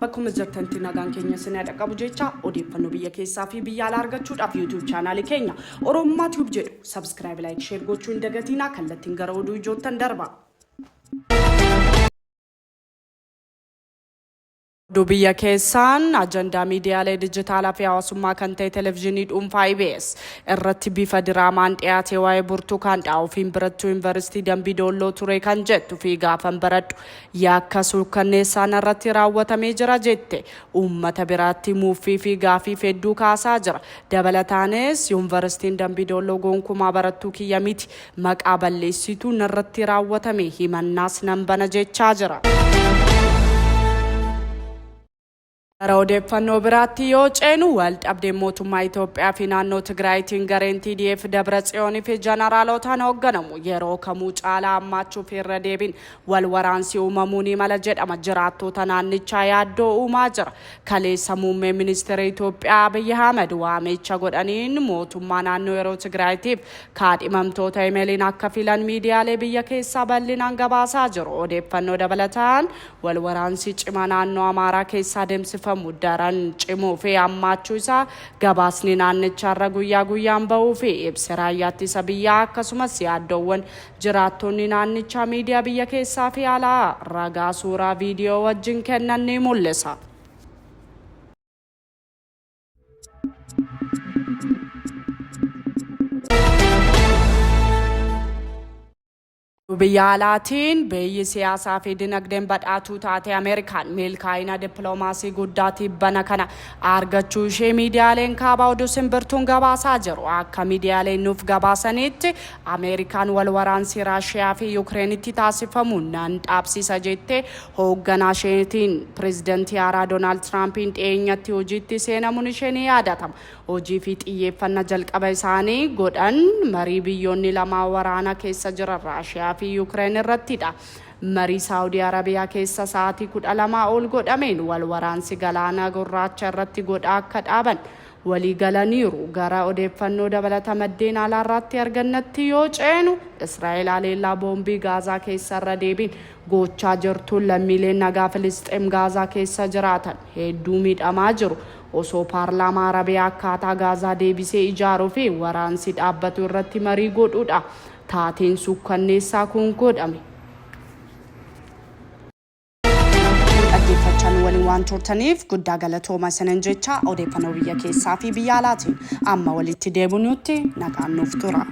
Bakkuma jirtanitti nagaan keenya isin haa dhaqqabu jecha odeeffannoo biyya keessaa fi biyya alaa argachuudhaaf YouTube chaanaalii keenya Oromummaa Tube jedhu subscribe, like, share gochuu hin dagatiinaa kallattiin gara oduu ijoottan darba. Oduu biyya keessaan ajandaa miidiyaalee dijitaalaa fi hawaasummaa kan ta'e televizhinii dhuunfaa IBS irratti bifa diraamaan dhiyaate waa'ee Burtukaan dha. Ofiin barattuu Yuunivarsiitii Dambii Doolloo ture kan jettu fi gaafan baradhu yakka suukkanneessaa narratti raawwatamee jira jette uummata biraatti muuffii fi gaafiif hedduu kaasaa jira. Dabalataanis Yuunivarsiitiin Dambii Doolloo gonkumaa barattuu kiyya miti Maqaa balleessiitu narratti raawwatame, himannaas nan bana jechaa jira. Gara odeeffannoo biraatti yoo ceenu, wal dhabdeen mootummaa Itoophiyaa fi naannoo Tigraayitiin gareen TDF Dabratsiyoon fi janaraalotaan hoogganamu yeroo kamuu caalaa hammaachuu fi irra deebiin wal waraansi uumamuu ni mala jedhama jiraattoota naannichaa yaaddoo uumaa jira. Kaleessa Muummeen Ministeera Itoophiyaa Abiy Ahimad waamicha godhaniin mootummaa naannoo yeroo Tigraayitiif kaadhimamtoota imeliin akka filan miidiyaalee biyya keessaa bal'inaan gabaasaa jiru. Odeeffannoo dabalataan wal waraansi cimaa naannoo Amaaraa keessa adeemsifamu daran cimuu fi hammaachuu isaa gabaasni naannichaarra guyyaa guyyaan bahuu fi ibsi raayyaa ittisa biyyaa akkasumas yaaddoowwan jiraattonni naannichaa miidiyaa biyya keessaa fi alaa ragaa suuraa viidiyoo wajjin kennan ni mul'isa. Biyya alaatiin biyyi siyaasaa fi dinagdeen badhaatuu taate Ameerikaan milkaa'ina dippiloomaasii guddaa tibbana kana argachuu ishee miidiyaaleen kaabaa oduu simbirtuun gabaasaa jiru. Akka miidiyaaleen nuuf gabaasanitti Ameerikaan wal waraansi Raashiyaa fi Yukireenitti taasifamu nan dhaabsisa jettee hoogganaa isheetiin pireezidantii haaraa Doonaald Tiraampiin dhiyeenyatti hojiitti seenamuun ishee ni yaadatama. Hojii fi xiyyeeffanna jalqaba isaanii godhan marii biyyoonni lamaa waraana keessa jiran Raashiyaa fi Yukireen irrattidha. Marii Saawudii Arabiyaa keessa sa'aatii 12 ol godhameen wal waraansi Galaana Gurraacha irratti godha akka dhaaban walii galaniiru. Gara odeeffannoo dabalata maddeen alaarraatti argannatti yoo ceenu, Israa'el haleellaa boombii Gaazaa keessa irra deebiin gochaa jirtuun lammiileen nagaa Filisxeem Gaazaa keessa jiraatan hedduu miidhamaa jiru. Osoo paarlaamaa Arabiyaa akkaataa Gaazaa deebisee ijaaruu fi waraansi dhaabbatu irratti marii godhuudha taateen suukkanneessaa kun godhame. Dhaggeeffachaa nu waliin waan turtaniif guddaa galatooma isinin jecha odeeffannoo biyya keessaa fi biyya alaatiin amma walitti deebinutti nagaan nuuf tura.